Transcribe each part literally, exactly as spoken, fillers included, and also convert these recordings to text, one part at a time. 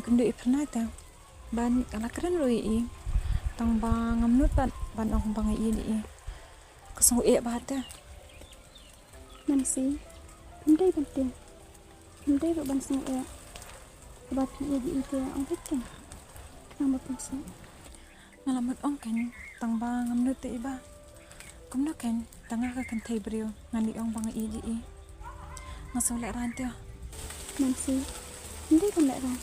Kynduh i Phyrnai te. Ban nga la kren ruh ïa i. Tang ba ngam nud pat ban ong ba nga ïeit ïa i. Ka sngewbha te. Nancy, ym dei ban tieng. Ym dei ruh ban sngewbha. Ba phi ïeit ïa i te ong beit kein. Nang ba phi sngewbha. Nga la mut ong kein tang ba ngam nud te i ba. Kumno kein tang nga ka kynthei briew ngan ïoh ong ba nga ïeit ïa i. Nga sngewlehrain te. Nancy, ym dei ban lehrain.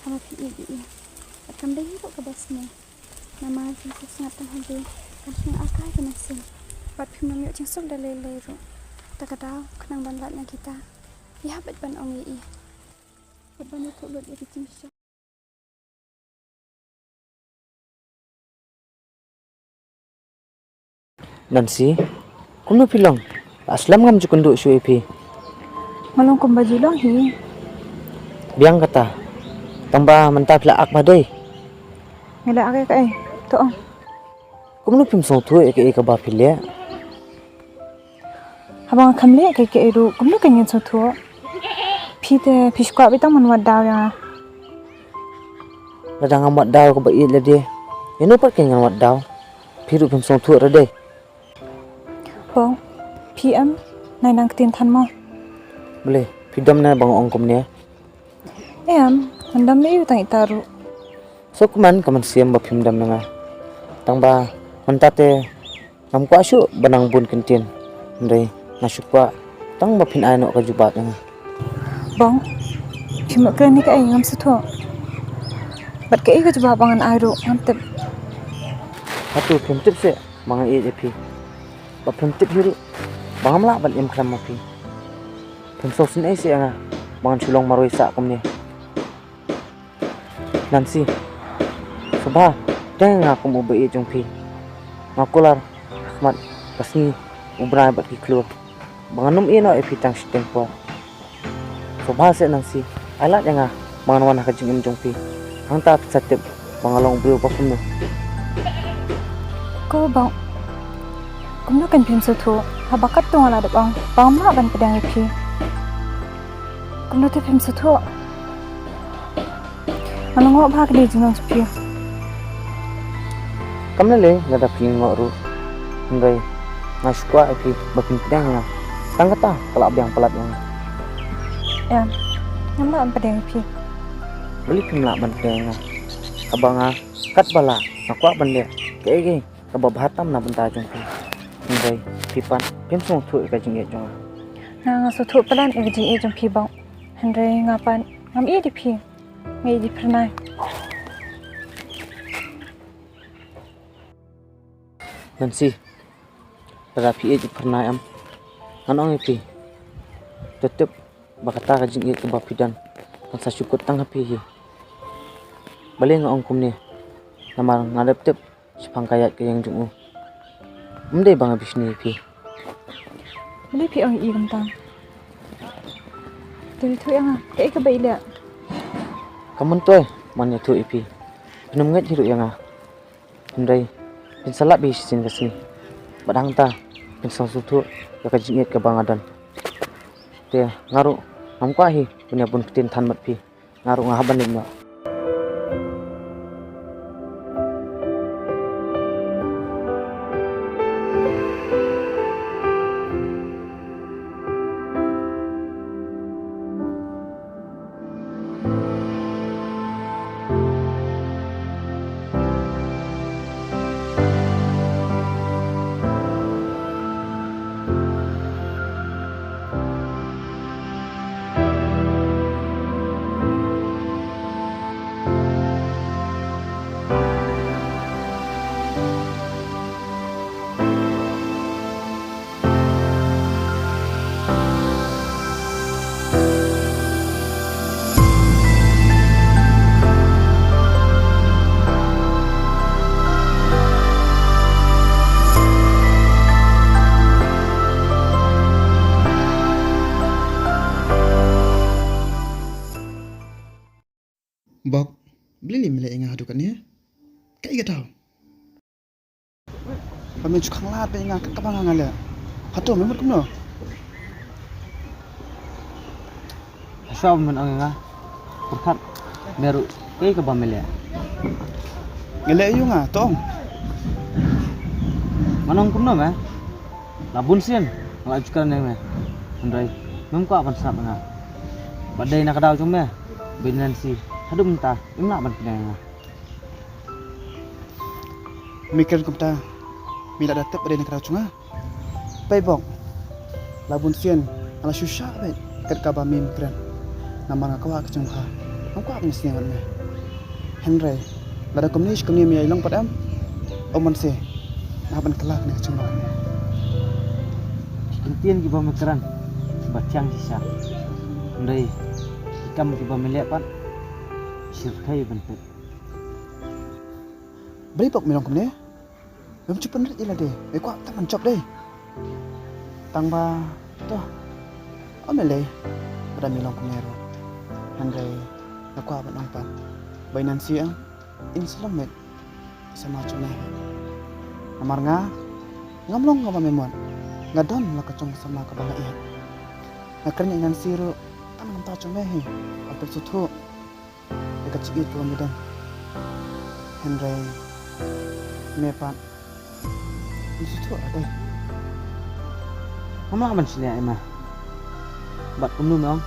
Haba phi ïeit ïa i. Bad kam dei hi ruh kaba sniew. Namar phi sngewsngat tang hynrei kan sngewbha kai ka mynsiem. Bad phim nym ïoh jingsuk da lei lei ruh. Ta ka daw khnang ban lait na kita. Ïa bad ban ong ïa i. Bad ban ïathuh lut ïa ki jingshisha. Nancy, kumno phi long? La slem ngam ju kynduh shuh ïa phi. Nga long kumba ju long hi. Biang kata. Tang ba mynta phi la ak ba dei. Nga la ak ïa kaei? To ong. Kumno phim sngewthuh ïa kaei kaba phi leh? Haba nga kham leh kaei kaei ruh kumno kein ngan sngewthuh? Phi te phi shu kwah beit tang ban wad daw ïa nga. Lada ngam wad daw kaba ïeit lade, ïano pat kein ngan wad daw? Phi ruh phim sngewthuh re dei. Bong, phi em, nai nang ktien than mo. Balei, phi dom ne ba nga ong kumne? Em, ngan dom ne ïa u tang ita ruh. So kumne ka mynsiem ba phim dom na nga. Tang ba mynta te ngam kwah shuh ba nang bun ktien. Hynrei nga shu kwah tang ba phin ai noh ka jubab ïa nga. Bong, phim kren ne kaei ngam sngewthuh. Bad kaei ka jubab ba ngan ai ruh ngam tip. Hato phim tip seh ba nga ïeit ïa phi? Ba phim tip hi ruh ba ngam lah ban im khlem ma phi? Phim sngewsynei seh ïa nga ba ngan shu long marwei sah kumne? Nancy, sngewbha pdiang ïa nga kum uba ïeit jong phi. Nga kular ha khmat ka sngi, u bnai bad ki khlur ba ngan ym ïeh noh ïa phi tang shiteng por. Sngewbha seh Nancy, ai lad ïa nga ba ngan wan ha ka jingim jong phi. Hangta phin sa tip ba nga long u briew ba kumno. Ko Bong, kumno kein phim sngewthuh haba katto nga la dep ong ba ngam lah ban pdiang ïa phi? Kumno te phim sngewthuh? Nga la ngoh bha kane ka jinglong jong phi. Kam lei lei lada phi ïoh ruh. Hynrei nga shu kwah ïa phi ba phin pdiang ïa nga. Tang kata ka la biang palat ïa nga. Em, ngam lah ban pdiang ïa phi. Balei phim lah ban pdiang ïa nga? Haba nga katba lah nga kwah ban leh kaei kaei kaba bha tam na bynta jong phi. Hynrei phi pat phim sngewthuh ïa ka jingïeit jong nga. Nga, nga sngewthuh palat ïa ka jingïeit jong phi Bong. Hynrei nga pat ngam ïeit ïa phi. Nga ïeit ïa i Phyrnai. Nancy, lada phi ïeit ïa i Phyrnai em, ngan ong ïa phi. To tip ba kata ka jingïeit kaba phi don kan sa shu kut tang ha phi hi. Balei nga ong kumne? Namar nga dep tip shaphang ka ïaid ka ïeng jong u. Ym dei ba nga bishni ïa phi. Balei phi ong ïa i kumta? To ïathuh ïa nga kaei kaba i leh. Kam myntoi ban ïathuh ïa phi. Phin ym ngeit hi ruh ïa nga. Hynrei phin sa lap hi shisien ka sngi. Bad hangta phin sa sngewthuh ïa ka jingïeit kaba nga don. Te nga ruh ngam kwah hi ban ïa bun ktien than bad phi. Nga ruh nga hap ban leit noh. Bok, balei lei me leh ïa nga haduh katne? Kaei ka daw? Ba men shu khanglad bha ïa nga kat kaba nga nga leh. Hato men mut kumno? Hashuwa ba men ong ïa nga, pyrkhat Me ruh, kaei kaba me leh? Nga leh ïa nga, to ong. Ngan ong kumno me? La bun sien nga la ju kren ïa me, hynrei mem kwah ban sngap ïa nga. Bad dei na ka daw jong me ba i Nancy haduh mynta im lah ban pynïaid ïa nga. Me kren kumta, me la da tip ba dei na ka daw jong nga? Peit bok, la bun sien nga la shu shah beit kat kaba mem kren. Namar nga kwah ka jingbha, ngam kwah ban sngewbha bad me. Hynrei lada kumne shi kumne me ïai long pat em, ym mynsiem nga hap ban kylla kane ka jingbha bad me. Ki kyntien kiba me kren ba thiang shisha, hynrei ki kam kiba me leh pat shyrkhei ban peit. Balei bok me long kumne? Mem ju pynrit ïa lade, me kwah tang ban jop dei. Tang ba, to, ym lei lada me long kumne ruh. Hynrei nga kwah ban ong pat ba i Nancy, ah, in sa long met samla jong me hi. Namar nga ngam long kaba me mut, nga don la ka jong ka samla kaba nga ïeit. Nga kren ïa i Nancy ruh tang na ka bynta jong me hi, ban pynsngewthuh ïa ka jingïeit kaba me don. Hynrei me pat, ym sngewthuh lade. Ngam lah ban shaniah ïa me. Bad kumno me ong,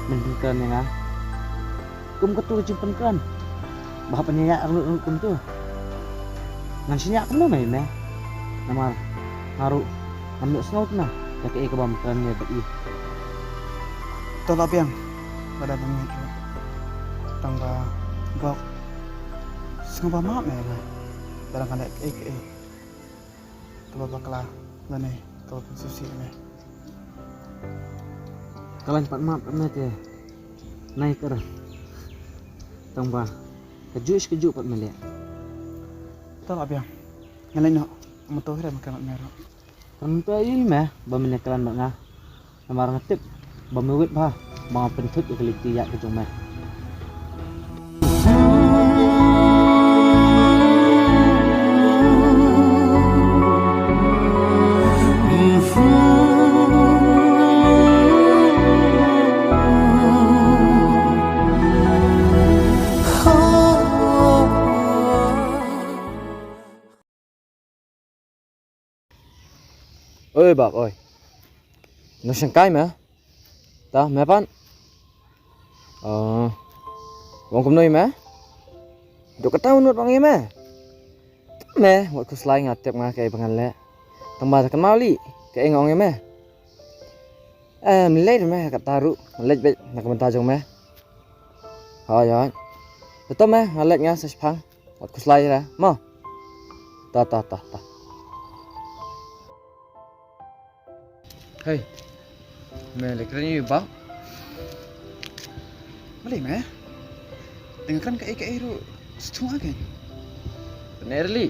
men pynkren ïa nga kum katto ka jingpynkren ba hap ban ïaid rangnud rangnud kumto? Ngan shaniah kumno me ïa me? Namar nga ruh ngam ïohsngew te me ïa kaei kaba me kren ïa bad i. To la biang, lada me ngeit ruh. Tang ba bok, sngewbha map me ïa nga lada nga leh kaei kaei kaba bakla lane kaba pynsngewsih ïa me. Ka lain pat map ïa me te nai kyrpad. Tang ba kajuh shi kajuh pat me leh. To la biang, nga leit noh. Mynta hi ruh me kren bad me ruh. Tang mynta ïa me ba men ïakren bad nga. Namar nga tip ba me wit bha ba nga pynthut ïa ka lynti ïaid ka jong me. Oi bak, oi. Nang shangkai me? Ta me pat? Oh. Wan kumno ïa me? Dok kata u nud bang ïa me? Me, wat khuslai, nga tip nga kaei ba ngan leh. Tang ba kynmaw lei kaei nga ong ïa me. Em, leit me kata ruh, leit beit na ka bynta jong me. Hooid, hooid. Te to me, nga leit nga sa shipang. Wat khuslai re mo. Ta, ta, ta, ta. Hei. Me leh kren ïa u Bak. Balei me? Te nga kren kaei kaei ruh sngewthuh kein. Pyneh re lei.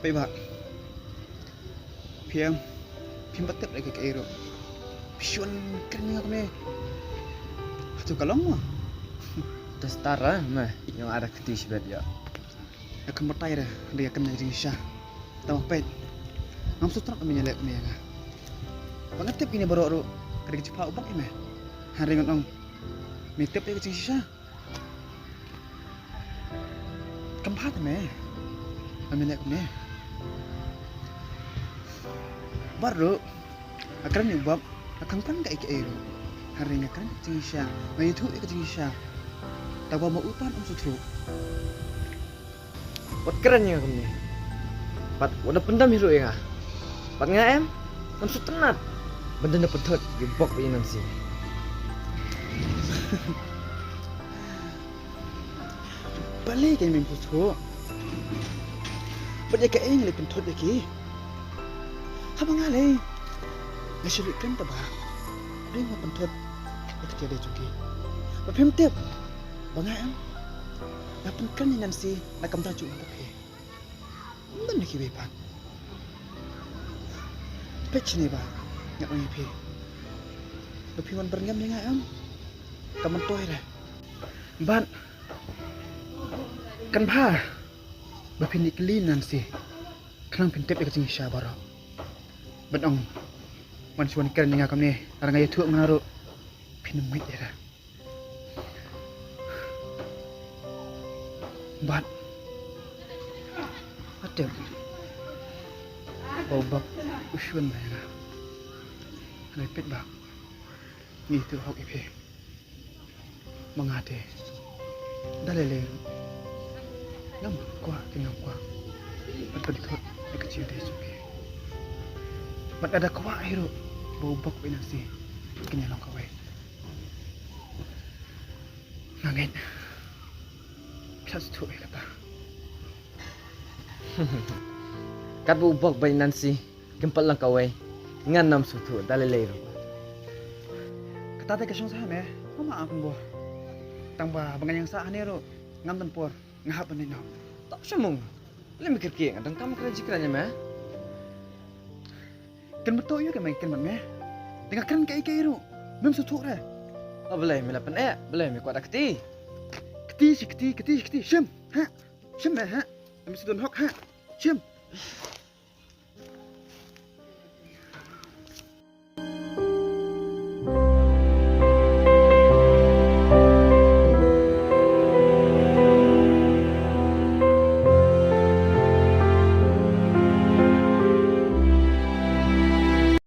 Peit Bak. Phi em, phim pat tip lei kaei kaei ruh. Phi shu wan kren ïa nga kumne. Hato ka long mo? Te start re me, ïa nga da kti shibit ïa. Ïa ka batai re, da ïa kren ïa ka jingshisha. Tang ba peit, ngam sngewthuh ba me ïaleh kumne ïa nga. Ba nga tip ine baroh ruh ka dei ka jingpynpaw u Bak ïa me. Hynrei ngan ong, me tip ïa ka jingshisha. Kam bha te me ba me leh kumne. Bad ruh nga kren ïa u Bak, nga khlem kren kaei kaei ruh. Hynrei nga kren ka jingshisha, nga ïathuh ïa ka jingshisha. Tang ba ma u pat um sngewthuh. Wat kren ïa nga kumne. Bad wat da pyndem hi ruh ïa nga. Bad nga em, ngam sngewtynnat ban don da pynthut ïa u Bak bad ïa i Nancy. Balei kein mem sngewthuh? Bad ïa kaei ngi leit pynthut ïa ki? Haba nga lei, nga shu leit kren tang ba dei nga pynthut ïa ka jingïadei jong ki. Ba phim tip ba nga em, nga pynkren ïa i Nancy na ka bynta jong u Bak hi. Ym don na kiwei pat. Peit shane Bak, nga ong ïa phi, ba phi wan byrngem ïa nga em, ka myntoi re. Bad kan bha ba phin ïakylli Nancy, khnang phin tip ïa ka jingshisha baroh. Ban ong, wan shu wan kren ïa nga kumne, lada nga ïathuh ma nga ruh phin ym ngeit ïa nga. Bad nga tip ba u Bok u shun ïa nga. Hynrei peit ba ngi ïathuh hok ïa phi. Ma nga te da lei lei ruh ngam kwah te ngam kwah ban pynthut ïa ka jingïadei jong phi. Bad nga da kwah hi ruh ba u Bok bad i Nancy kin ïa long kawei. Nga ngeit phi la sngewthuh ïa kata. Katba u Bok bad i Nancy kim pat long kawei, ngan ym sngewthuh da lei lei ruh. Kata te ka shong sah ha me, mama a pynbor. Tang ba ba ngan ïeng sah hangne ruh ngam don por, nga hap ban leit noh. Tap sha mung. Lem kyrkieh, nga dang kam kren jingkren ïa me. Kren bad to ïa ka me, kren bad me. Te nga kren kaei kaei ruh mem sngewthuh re. Ba balei me la pyneh, balei me kwah da kti? Kti shi kti, kti shi kti, shim ha. Shim me ha. Em sdon hok ha. Shim.